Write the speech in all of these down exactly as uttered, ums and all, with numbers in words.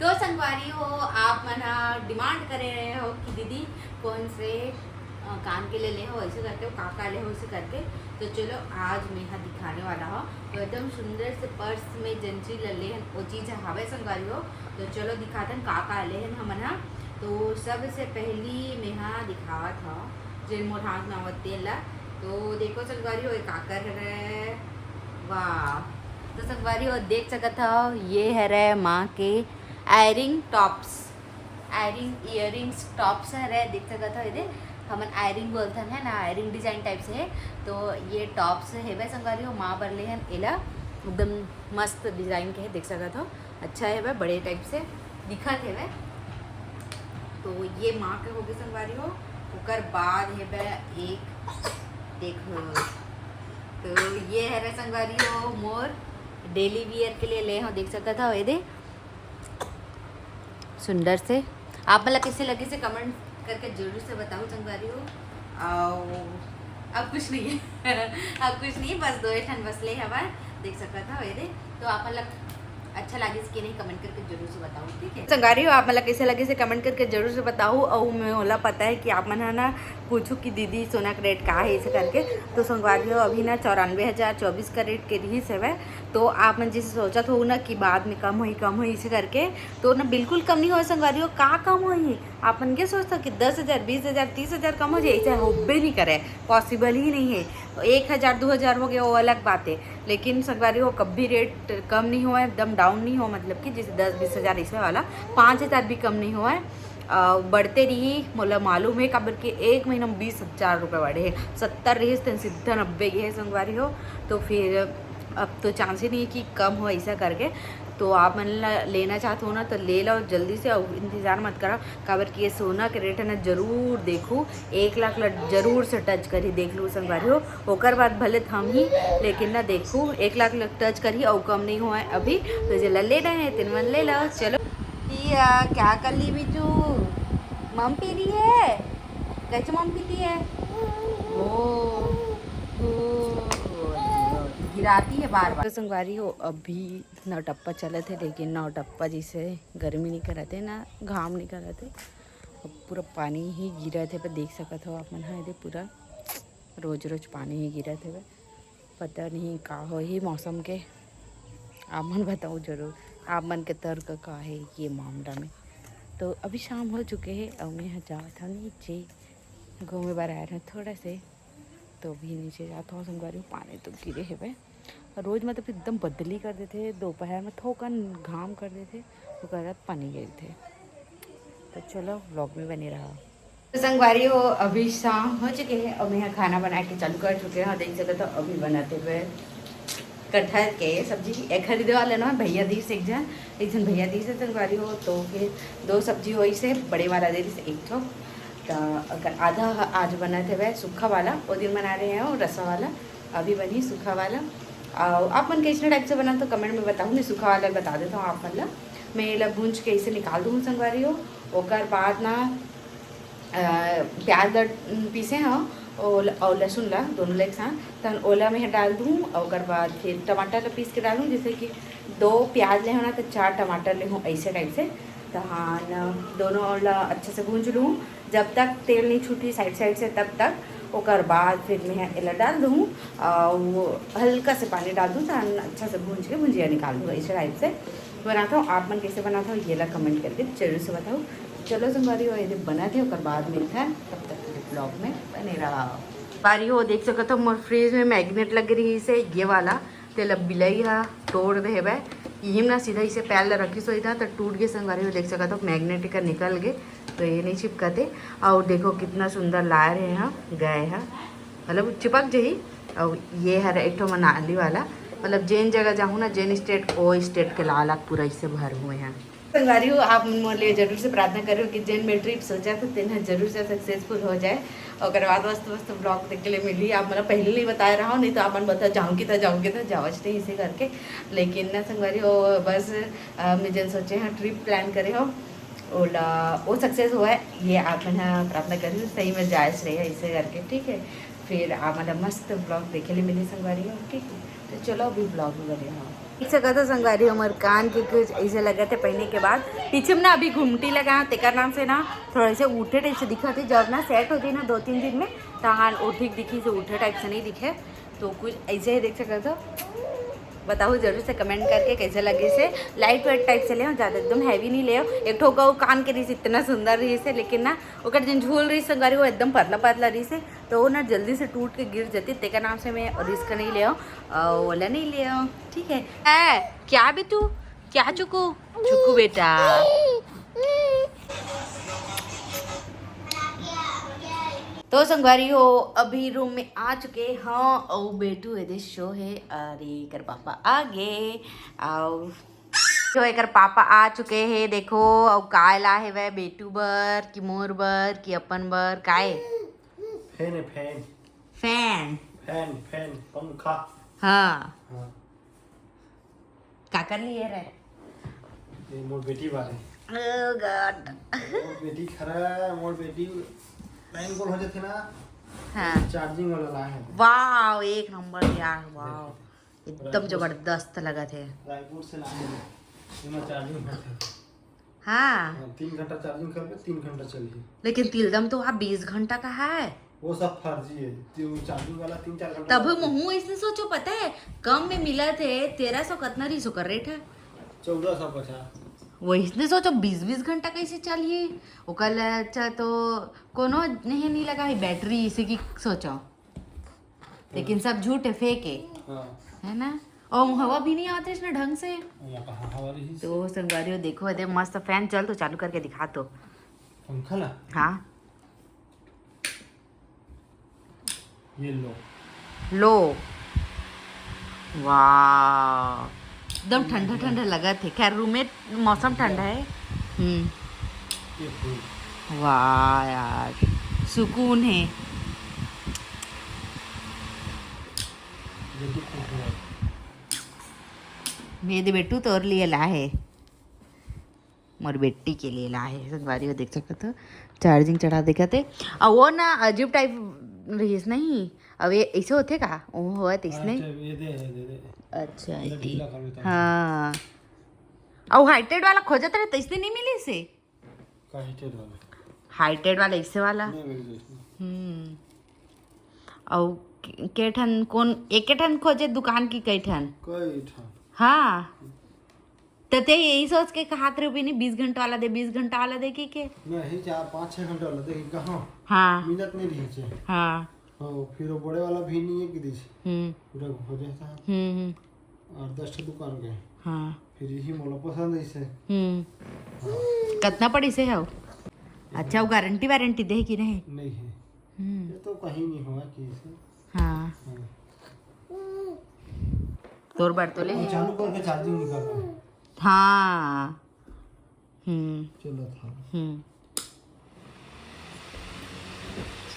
तो संगवारी हो, आप मन ह डिमांड करे रहे हो कि दीदी कौन से अ, काम के लिए ले हो, ऐसे करके, वो का का ले हो, ऐसे करके। तो चलो, आज मैं ह दिखाने वाला हो। तो एकदम सुंदर से पर्स में जंची ले ले हन, वो चीज हवे संगवारी हो। तो चलो दिखाथन का का ले हन हमन ह। तो सबसे पहली मैं ह दिखावत ह जेन मोर हाथ में आवत तेन ला। तो देखो संगवारी हो, एक आकर हरे, वाह। तो संगवारी हो, देख सकत हो, ये हरे माँ के earring tops, earring, earrings tops हरे, देख सकत हो। एदे हमन एयरिंग बोलथन, है ना, एयरिंग डिजाइन टाइप से है। तो ये टॉप्स हेबे संगवारी हो, माँ बर ले हन एला, एकदम मस्त डिजाइन के है, देख सकत हो, अच्छा हेबे, बड़े टाइप से दिखत हेबे। तो ये माँ के होगे संगवारी हो। ओकर बाद हेबे एक, देखो, तो ये हरे संगवारी हो मोर डेली वियर के लिए ले हो, देख सकत हो, एदे सुंदर से। आप मन ला कैसे लगे से कमेंट करके जरूर से बताओ संगवारी हो। और अब कुछ नहीं है अब कुछ नहीं, बस दो ठन बस ले हवा, देख सकत हो, एदे। तो आप मन ला अच्छा लागिस कि नहीं, कमेंट करके जरूर से बताओ, ठीक है संगवारी हो। आप मन ला कैसे लगे से कमेंट करके जरूर से बताओ। और मैं ओला पता है कि आप मन ह ना पूछू कि दीदी सोना का रेट का है, ऐसे करके। तो संगवारी हो, अभी ना चौरानवे हज़ार चौबीस का रेट के रिहिस हवे। तो आप मन जैसे सोचत हो ना कि बाद में कम होई, कम होई, ऐसे करके, तो ना बिल्कुल कम नहीं होय संगवारी हो। का कम होई? आप मन के सोचता कि दस हज़ार, बीस हज़ार, तीस हज़ार कम हो जाए, ऐसे होबे नहीं करे, पॉसिबल ही नहीं है। एक हज़ार, दो हज़ार हो गया, वो अलग बात है, लेकिन संगवारी हो, कभी रेट कम नहीं हुआ है, एकदम डाउन नहीं हुआ, मतलब कि जैसे दस बीस हज़ार ऐसे वाला, पाँच हज़ार भी कम नहीं हुआ है। अ, बढ़ते रही, मोला मालूम है, काबर के एक महीना में बीस हज़ार रुपये बढ़े है, सत्तर रहिस तेन सीधा नब्बे गे है संगवारी हो। तो फिर अब तो चांस ही नहीं है कि कम हो ऐसा करके। तो आप मन ला लेना चाहते हो ना, तो ले लो जल्दी से, और इंतजार मत करो, काबर कि ये सोना के रेट है ना, जरूर देखू, एक लाख ला जरूर से टच करी, देख लू संगवारी हो। ओकर बाद भले थमही, लेकिन ना देखू, एक लाख ला टच करी और कम नहीं हुआ है अभी। तो जेला लेना है तेन मन ले लो। चलो, ये क्या कर ली बिजू, मम पी रही है, कैसे मम पीती है? ओ, ओ, गिराती है बार बार। तो संगवारी हो, अभी नौटप्पा चलत है, लेकिन नौटप्पा जैसे गर्मी नहीं करत है ना घाम नहीं करत है, अब पूरा पानी ही गिरत है। पर देख सकत हो आप मन, हाँ, एदे पूरा रोज रोज पानी ही गिरत है। पता नहीं का होही मौसम के, आप मन बताओ जरूर, आप मन के तर्क का है ये मामला में। तो अभी शाम हो चुके है और मैं यहाँ जावत हूँ नीचे घूमे बर आए रहे थोड़ा से, तो अभी नीचे जात हूँ संगवारी, पानी तो गिरे हेबे। रोज मतलब एकदम बदली कर देथे, दोपहर में थोकन घाम कर देथे, ओकर बाद पानी गिरथे। तो चलो, व्लॉग में बने रहा। तो संगवारी हो, अभी शाम हो चुके हैं और मैं यहाँ खाना बना के चालू कर चुके हैं। देख सकते हो, अभी बनाते हुए कटहल के सब्जी। एक खरीदे वाले ना भैया दीस, एक जन, एक जन भैया दीस है संगवारी हो, तो फिर दो सब्जी वही से बड़े वाला दे दीस एक ठो। तो अगर आधा ह-, आज बनाते हुए सूखा वाला, वो दिन बना रहे हैं, और रसा वाला अभी बनी सूखा वाला। और आप मन कैसे टाइप से बना तो कमेंट में बताओ, मैं सूखा वाला बता देता हूँ आप मन ला। मैं एला भूंज के इसे निकाल दूँ संगवारी हो। ओकर बाद ना अ, प्याज ल पीसे हव, अउ ल-, अउ लहसुन ला, दोनों ला एक साथ, तहन ओला मैं डाल दूँ, अउ ओकर बाद फिर टमाटर ला पीस के डालूँ। जैसे कि दो प्याज ले हव ना, तो चार टमाटर ले हूँ, ऐसे टाइप से। तहन दोनों ला अच्छा से भूंज लूँ, जब तक तेल नहीं छूटी साइड साइड से, तब तक। ओकर बाद फिर मैं एला डाल दूँ, अउ हल्का से पानी डाल दूँ, तहन अच्छा से भूंज के भुंजिया निकाल दूँ, ऐसे टाइप से बनाता हूँ। आप मन कैसे बनाता हो, ये ला कमेंट करके जरूर से बताओ। चलो संगवारी हो, एदे बनत हे, ओकर बाद मिलथन, तब तक के लिए ब्लॉग में बने रहा। संगवारी हो, देख सकत हो, मोर फ्रिज में मैग्नेट लगे रहिस हे, ये वाला, तेला बिलाई हा तोड़ दे हेबे। इही में ना सीधा इसे पैर ला रखिस होही ना, तो टूट गे संगवारी हो। देख सकत हो, मैग्नेट एकर निकल गे, तो ये नहीं चिपकते। और देखो, कितना सुंदर लाए रहे हैं, गए हैं, मतलब चिपक जही। और ये हर एक ठो मनाली वाला, मतलब जेन जगह जाहूँ ना, जेन स्टेट, ओ स्टेट के लाल आग पूरा इसे भर हुए हैं। संगवारी हो, आप मन मोर लिए जरूर से प्रार्थना करो कि जेन मैं ट्रिप सोचा था, तेन ह जरूर से सक्सेसफुल हो जाए। ओकर बाद मस्त मस्त ब्लॉग देखे ले मिली। आप मन पहले नहीं बताए रहा, नहीं तो आप मन बता जाऊँगी था, जाऊँगी था, जावच नहीं इसे करके। लेकिन ना संगवारी हो, बस, अ, मैं जेन सोचे हैं ट्रिप प्लान करे हो, ओला, ओ सक्सेस हुआ है, ये आप मन ह प्रार्थना करी, सही में जाए श्रेय इसे करके, ठीक है। फिर आप मन ला मस्त ब्लॉग देखे ले मिली संगवारी हो, ठीक है। तो चलो अभी ब्लॉग में बने रहो। देख सकत हो संगवारी, हमर कान के कुछ ऐसे लगत हे पहने के बाद। पीछे में ना अभी घुमटी लगा हे, तेकर नाम से ना थोड़ा से उठे टाइप से दिखत हे। जब ना सेट हो जाही ना दो तीन दिन में, तहान वो ठीक दिखी, से उठे टाइप से नहीं दिखे। तो कुछ ऐसे ही देख सकत हो। बताओ जरूर से कमेंट करके कैसे लगिस हे। लाइट वेट टाइप से ले हो, ज्यादा एकदम हैवी नहीं ले हो। एक ठो गऊ कान के रहिस, इतना सुंदर रहिस हे, लेकिन ना ओकर जेन झूल रहिस संगवारी, वो एकदम पतला पतला रहिस हे, तो वो ना जल्दी से टूट के गिर जाती। तेकर नाम से मैं रिस्क नहीं ले हो, अउ ओला नहीं ले हो। ठीक है, है क्या बेटू? क्या चुकू? चुकू बेटा। तो संगवारी हो, अभी रूम में आ चुके हैं। अउ बेटू एदे सो हे, अरे एकर पापा आ गए। अउ तो एकर पापा आ चुके हैं, देखो। अउ का ला हेवय बेटू बर कि मोर बर कि अपन बर, काय? फैन है, फैन। फैन। फैन, फैन, पंखा। हाँ। हाँ। का कर लिए रे? ये मोर बेटी बारे। Oh God। मोर बेटी खरा, मोर बेटी लाइन गोल हो जाथे ना। हाँ। चार्जिंग वाला लाए हैं। वाओ, एक नंबर यार, वाओ। एकदम जबरदस्त लगत हे। रायपुर से लाए हैं। एमा चार्जिंग होथे। हाँ। हाँ, तीन घंटा चार्जिंग करबे, तीन घंटा चलही। लेकिन तिलदम तो वहाँ बीस घंटा का है। वो सब फर्जी है। जो चार्जिंग वाला तीन चार घंटा तब लगथे। महू इसने सोचो, पता है, कम में मिलत हे, तेरह सौ कतना रहिस ओकर रेट है? चौदह सौ पचास। वो इसने सोचो, बीस बीस घंटा कैसे चलिए? ओकर ले अच्छा तो कोनो नहीं, नहीं लगा है बैटरी, इसे की सोचो। लेकिन सब झूठ है, फेक है। हाँ। है ना? और हवा भी नहीं आती इसमें ढंग से। यहाँ कहाँ हवा रही? तो संगवारी हो, देखो, एदे मस्त फैन। चल तो चालू करके दिखा तो। पंखा ला? हाँ। ये लो। लो। वाह, एकदम ठंडा ठंडा लगत हे। खैर, रूम में मौसम ठंडा है। हम्म। ये फूल। वाह यार, सुकून है। ये तो खूबसूरत। ये दे बेटू, तोर लिए ला है। मोर बेटी के लिए लाए हे संगवारी हो, देख सकत हो, चार्जिंग चढ़ा देखत हे। अउ वो ना अजीब टाइप रहिस नहीं, अब ये ऐसे होथे का? वो होवत इस नहीं। अच्छा, ये दे, ये दे, दे। अच्छा, ये इति। ढीला कर देता हूँ। हाँ। अउ हाइटेड वाला खोजत रहे, तो इसने नहीं मिली से। का हाइटेड वाला? हाइटेड वाला, इससे वाला। नहीं मिल रही इसमें। हम्म। अउ के-, के ठन, कोन, एक ठन खोजे दुकान की कई ठन? कई ठन। हाँ। त ते यही सोच के कहत रहे भी नहीं, बीस घंटा वाला दे, बीस घंटा वाला दे की के? नहीं, चार, पाँच, छः घंटा वाला दे कि कहाँ? हाँ। मिलत नहीं रही छे। हाँ। हाँ, फिर वो बड़े वाला भी नहीं है कि दीस। हम्म। पूरा हो जाता है। हम्म, हम्म। और दस ठो दुकान गए। हाँ। फिर यही मोला पसंद है इसे। हम्म। हाँ। कतना पड़ी से है वो? अच्छा, वो गारंटी वारंटी दे कि नहीं? नहीं है। हम्म। ये तो कहीं नहीं हुआ कि इसे। हाँ। हाँ। तोर बार तो ले। वो चालू करके चार्जिंग निकाल रहा है। हाँ। हम्म। चलो था। हम्म।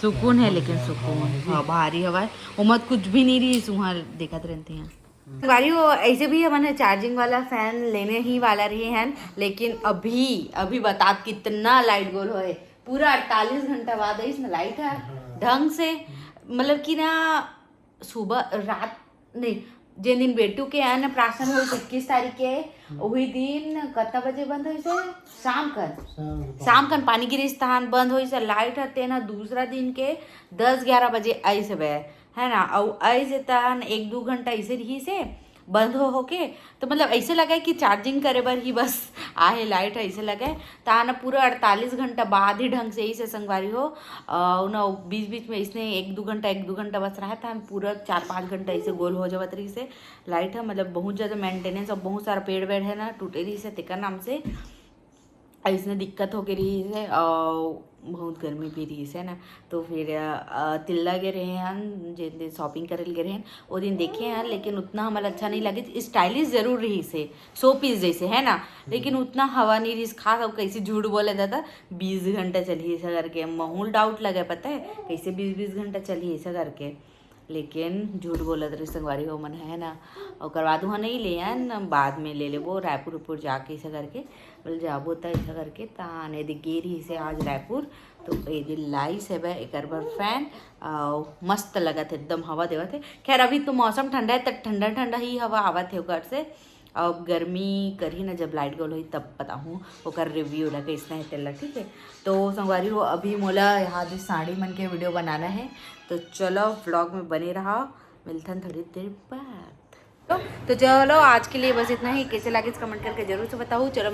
सुकून है, हाँ, लेकिन हाँ, सुकून। हाँ, हाँ, भारी हवा है। ओमत कुछ भी नहीं रही, सुहा देखत रहते हैं। संगवारी हो, ऐसे भी हमन ह चार्जिंग वाला फैन लेने ही वाला रहे हैं, लेकिन अभी, अभी बतात कितना लाइट गोल होए, पूरा अड़तालीस घंटा बाद आइस न लाइट ह। हाँ। ढंग से, मतलब कि ना, सुबह, रात नहीं, जेन दिन बेटू के अन्नप्राशन होइस इक्कीस तारीख के, हम्म। वही दिन कतना बजे बंद होइस? शाम कन। शाम के शाम कन पानी गिरिस तहान बंद होइस, लाइट ह तेन ह दूसरा दिन के दस ग्यारह बजे आइस हवे। है ना, अउ ऐसे तहन एक दू घंटा ऐसे रही से बंद हो होके, तो मतलब ऐसे लगे कि चार्जिंग करे बर ही बस आहे लाइट, ऐसे लगे। तहन पूरा अड़तालीस घंटा बाद ही ढंग से ऐसे संगवारी हो, अउ ना बीच बीच में इसने एक दू घंटा, एक दू घंटा बस रहा, तहन पूरा चार पाँच घंटा ऐसे गोल हो जावत रही से लाइट है। मतलब बहुत ज़्यादा मेंटेनेंस, और बहुत सारा पेड़ वेड़ है ना टूटे रही से, तेकर नाम से अइसने दिक्कत होके रहिस हे, अउ बहुत गर्मी भी रहिस हे ना, तो फिर, अ, तिल्ला गे रहे हन, जेन दिन shopping करे ल गे रहे हन, ओ दिन देखे हन, लेकिन उतना हमला अच्छा नहीं लगिस। Stylish जरूर रहिस हे, show piece जैसे, है ना, लेकिन उतना हवा नहीं रहिस खास। अब कैसे झूठ बोले दादा, बीस घंटा चलही ऐसा करके, महूल doubt लगे, पता है, कैसे बीस बीस घंटा चलही ऐसा करके। लेकिन झूठ बोलत रही संगवारी हो मन, है ना। ओकर बाद वहाँ नहीं ले आन, बाद में ले लेबो रायपुर उपुर जाके ऐसा करके, बोले जाबो त ऐसा करके। तान एदे गे रही से आज रायपुर, तो एदे लाइस हे बे एकर बर फैन। अउ मस्त लगत हे, एकदम हवा देवत हे। खैर अभी तो मौसम ठंडा है, त ठंडा ठंडा ही हवा आवत हे ओकर से। अब गर्मी करही ना, जब लाइट गोल होही तब बताहूँ ओकर रिव्यू ला कइसना हे तेला, ठीक है। तो संगवारी हो, अभी मोला यहाँ दे साड़ी मन के वीडियो बनाना है, तो चलो व्लॉग में बने रहा, मिलथन थोड़ी देर बाद। तो, तो चलो आज के लिए बस इतना ही। कैसे लागिस कमेंट करके जरूर से बताओ। चलो